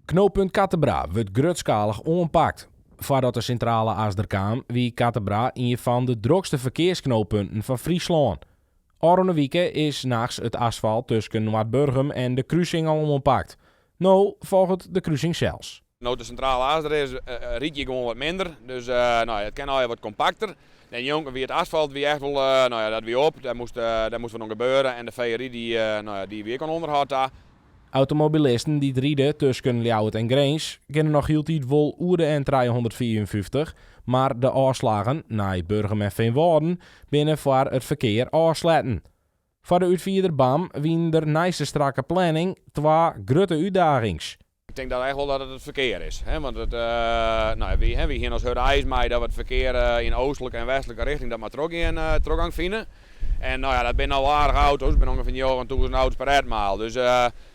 Knooppunt Quatre Bras wurdt grutskalich oanpakt. Foardat de Sintrale As der kaam, wie Quatre Bras ien fan de drokste ferkearsknooppunten fan Fryslân. Ôfrûne wike is nachts it asfalt tusken Noardburgum en de krusing al oanpakt. No folget de krusing sels. No't de Sintrale As der is, ryd je gewoan wat minder. Dus no ja, it kin allegear wat kompakter. Dêrnjonken wie it asfalt wie echt wol, no ja, dat wie op. Dêr moast, dêr moast wat oan gebeure. En de VRI dy, no ja, dy wie ek oan ûnderhâld ta. Automobilisten dy't ride tusken Ljouwert en Grins kinne noch hieltyd wol oer de N355, mar de ôfslaggen nei Burgum en Feanwâlden binne foar it ferkear ôfsletten. Foar de útfierder BAM wienen der neist de strakke planning twa grutte útdagings. Ik tink dat echt wol dat it it ferkear is. Want it, no ja, wy, wy hiene as hurde eis mei dat we it ferkear yn oastlike en westlike richting dat moat trochgean, trochgang fine. En no ja, dat binne al aardige auto's, it binne ûngefear 9000 auto's per etmaal. Dus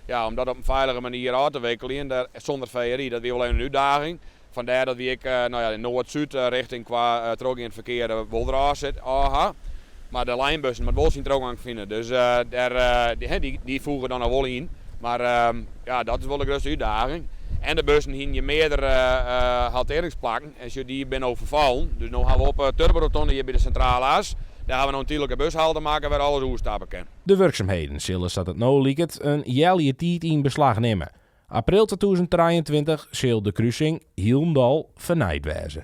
ja, om dat op in feilige manier ôf te wikkeljen, sûnder VRI, dat wie wol even in útdaging. Fandêr dat wy ek no ja, de noard-súd richting kwa trochgeand ferkear wol der ôf sit, ôf ha. Mar de lijnbussen moat wol syn trochgang fine, dus dêr, dy, dy foege dan noch wol yn. Mar ja, dat is wol de grutste útdaging. En de bussen hiene hjir meardere haltearringsplakken en sjoch, dy binne no ferfallen. Dus no ha we op de turborotonde hjir by de Sintrale As, dêr ha we no in tydlike bushalte makke wêr alles oerstappe kin. De wurksumheden sille sa't it no liket in healjier tiid yn beslach nimme. April 2023 sil de krusing hielendal fernijd wêze.